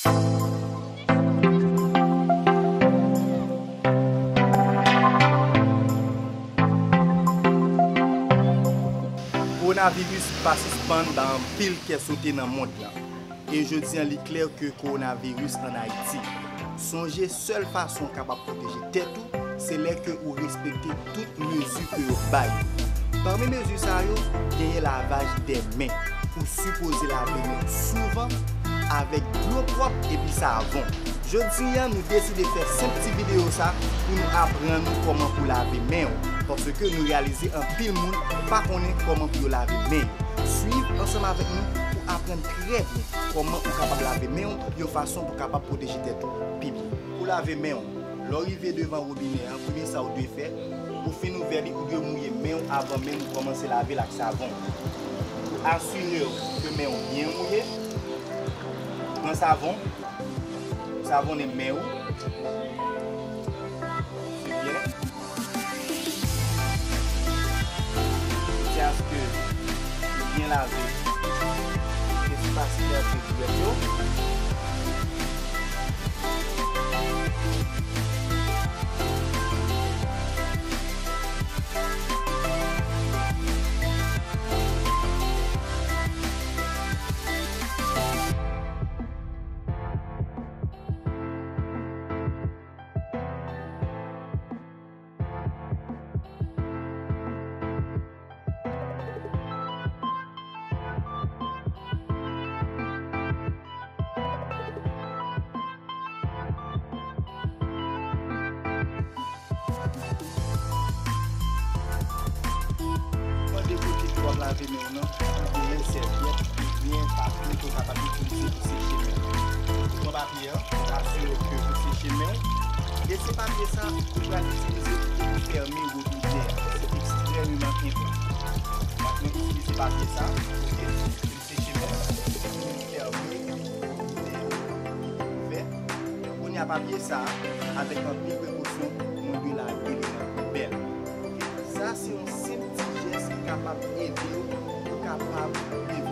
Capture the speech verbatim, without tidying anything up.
Kowonaviris pa sispann bay anpil kè sote nan mond lan. E jodi a, li klè ke kowonaviris ann Ayiti. Sonje, sèl fason w kapab pwoteje tèt ou, se lè ke ou respekte tout mezi ke yo bay. Pami mezi sa yo, genyen lavaj de men. Ou sipoze lave men w souvan avèk dlo pwòp epi savon. Jodi a, nou deside fè senp ti videyo sa pou nou aprann ou kòman pou lave men w, paske nou reyalize anpil moun pa konnen kòman pou yo lave men yo. Swiv ansanm avèk nou pou aprann trè byen kòman ou kapab lave men w yon fason pou kapab pwoteje tèt ou pi byen. Pou lave men w, lè w rive devan wobinè a, premye sa w dwe fè, ou fin ouvè li, ou dwe mouye men w avan menm ou kòmanse lave l ak savon. Asire w ke men w byen mouye. Pran savon, savonnen men w. Byen. Jiskaske ou byen lave espas ki antre dwèt yo. Mande kote ke w ap lave men w nan, ou genyen sèvyèt oubyen papye ke w kapab itilize pou seche men w. Ou pran papye an, asire w ke ou seche men w. E se papye sa ou pral itilize pou fèmen wobinè a. Se ekstrèmeman enpòtan. Mwen itilize papye sa, oke? Seche men, fèmen, ouvè. Kounye a, papye sa, avèk anpil prekosyon, mwen dwe lave li nan poubèl. Oke? Sa se yon senp ti jès ki kapab ede w pou kapab leve